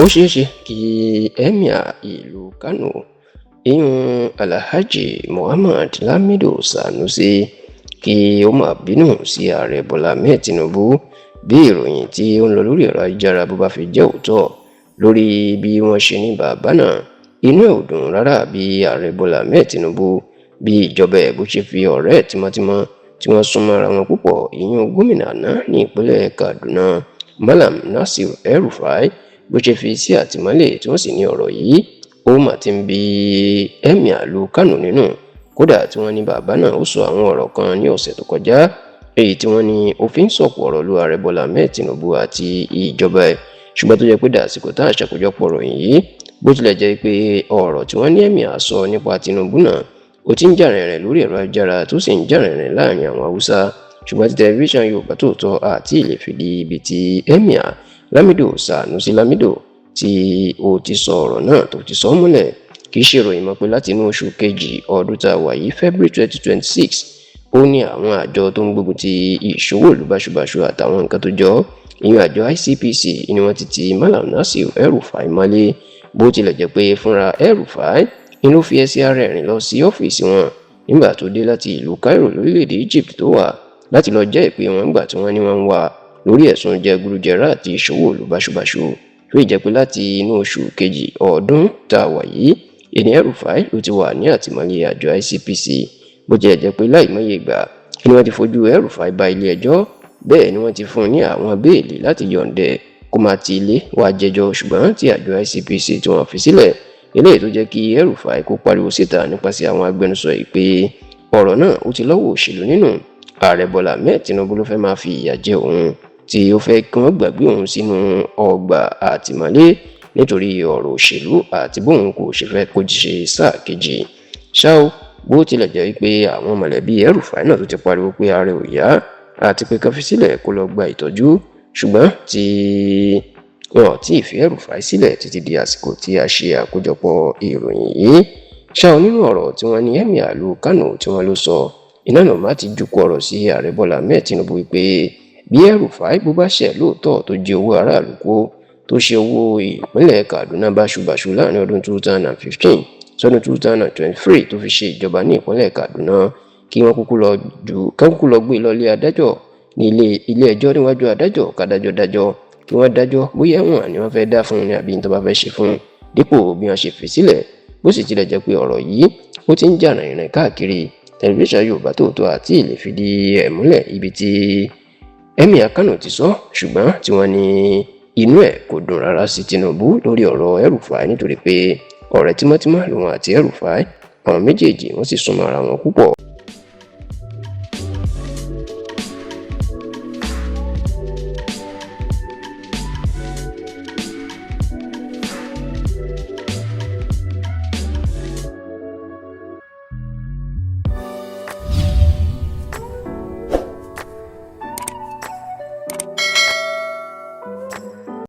Ó ṣeé ṣe kí Emir ìlú Kánò, ìyún Alhaji Muhammad Lamido Sanusi, kí ó má bínú sí Ààrẹ Bọ́lá Ahmed Tinubu bí ìròyìn tí ó ń lọ lórí ẹ̀rọ ayélujára bó bá fi jẹ́ òótọ́ lórí bí wọ́n ṣe ní bàbá náà inú ẹ̀ ò dùn rárá bí Ààrẹ Bọ́lá Ahmed Tinubu, bí ìjọba ẹ̀ bó ṣe fi ọ̀rẹ́ ẹ̀ tímọ́tímọ́ tí wọ́n súnmọ́ ara wọn púpọ̀, ìyún gómìnà àná ní ìpínlẹ̀ Kaduna, Malam Nasir El-Rufai, bó ṣe fi sí àtìmọ́lé, tí wọ́n sì ní ọ̀rọ̀ yìí ó mà ti ń bí Emir ìlú Kánò nínú. Kódà tí wọ́n ní bàbá náà ó sọ àwọn ọ̀rọ̀ kan ní ọ̀sẹ̀ tó kọjá, èyí tí wọ́n ní ó fi ń sọ̀kò ọ̀rọ̀ lu Ààrẹ Bọ́lá Ahmed Tinubu àti ìjọba ẹ̀, ṣùgbọ́n tó jẹ́ pé dàsìkò tá a ṣàkójọpọ̀ ròyìn yìí, bó tilẹ̀ jẹ́ pé ọ̀rọ̀ tí wọ́n ní Emir sọ nípa Tinubu náà ó ti ń jà rìnrìn lórí ẹ̀rọ ayélujára, tó sì ń jà rìnrìn láàrin àwọn Haúsá, ṣùgbọ́n tí Tẹlifíṣàn Yorùbá Tòótọ́ àti lè fìdí ibi tí Emir Lamido Sanusi Lamido tí ó ti sọ ọ̀rọ̀ náà tó ti sọ múlẹ̀. Kì í ṣe ìròyìn mọ́ pé láti inú oṣù kejì ọdún tá a wà yìí, February 2026, ó ní àwọn àjọ tó ń gbógun ti ìṣòwò ìlú báṣubàṣu àtàwọn nǹkan tó jọ, ìyẹn àjọ ICPC, ni wọ́n ti ti Malam Nasir El-Rufai mọ́lé. Bó tilẹ̀ jẹ́ pé fúnra El-Rufai ni ló fi ẹsẹ̀ ara ẹ̀ rìn lọ sí ọ́fíìsì wọn nígbà tó dé láti ìlú Cairo lórílẹ̀‐èdè Egypt tó wà láti lọ jẹ́ ìpè wọn nígbà tí wọ́n ní wọ́n ń wá lórí ẹ̀sùn jẹgúdújẹrá àti ìṣòwò ìlú báṣubàṣu, tó ì jẹ́ pé láti inú oṣù kejì ọdún tá a wà yìí ìní El-Rufai ló ti wà ní àtìmọ́lé àjọ ICPC. Bó tilẹ̀ jẹ́ pé láìmọye ìgbà ni wọ́n ti fojú El-Rufai ba ilé ẹjọ́, bẹ́ẹ̀ ni wọ́n ti fún un ní àwọn béèlì láti yọ̀ǹdẹ̀ kó máa ti ilé wá jẹjọ́, ṣùgbọ́n tí àjọ ICPC tí wọ́n fi sílẹ̀, eléyìí tó jẹ́ kí El-Rufai kó pariwo síta nípasẹ̀ àwọn agbẹnusọ yìí pé ọ̀rọ̀ náà ó ti lọ́wọ́ òṣèlú nínú. Ààrẹ Bọ́lá Ahmed Tinubu ló fẹ́ máa fi ìyà jẹ òun, tí ó fẹ́ kí wọ́n gbàgbé òun sínú ọgbà àtìmọ́lé nítorí ọ̀rọ̀ òṣèlú àti bóun kò ṣe fẹ́ kó ṣe sáà kejì. Ṣá o, bó tilẹ̀ jẹ́ pé àwọn mọ̀lẹ́bí El-Rufai náà tó ti pariwo pé ààrẹ ò yá àti pé kán fi sílẹ̀ kó lọ gba ìtọ́jú, ṣùgbọ́n tí wọn ò tí ì fi El-Rufai sílẹ̀ títí di àsìkò tí a ṣe àkójọpọ̀ ìròyìn yìí. Ṣá o, nínú ọ̀rọ̀ tí wọ́n ní Emir ìlú Kánò tí wọ́n ló sọ iná náà má ti jukọ̀ ọ̀rọ̀ sí Ààrẹ Bọ́lá Ahmed Tinubu wípé bí El-Rufai bó bá ṣẹ̀ lóòótọ́, tó jí owó aráàlú kó, tó ṣe owó ìpínlẹ̀ Kaduna báṣubàṣu láàrin ọdún 2015 sọdún 2023 tó fi ṣe ìjọba ní ìpínlẹ̀ Kaduna, kí wọ́n kúkú lọ ju kán kúkú lọ gbé lọ ilé adájọ́, ní ilé ilé ẹjọ́, níwájú adájọ́, kádájọ́ dájọ́, kí wọ́n dájọ́ bóyá ẹ̀wọ̀n ni wọ́n fẹ́ dá fún un ní àbí tó bá fẹ́ ṣe fún un, dípò bí wọ́n ṣe fi sílẹ̀. Bó sì tilẹ̀ jẹ́ pé ọ̀rọ̀ yìí ó ti ń jà rìnrìn káàkiri, Tẹlifíṣàn Yorùbá Tòótọ́ àti lè fìdí ẹ̀ múlẹ̀ ibi tí Emir Kánò ti sọ, ṣùgbọ́n tí wọ́n ní inú ẹ̀ kò dùn rárá sí Tinubu lórí ọ̀rọ̀ El-Rufai, nítorí pé ọ̀rẹ́ tímọ́tímọ́ lòun àti El-Rufai, àwọn méjèèjì wọ́n sì súnmọ́ ara wọn púpọ̀.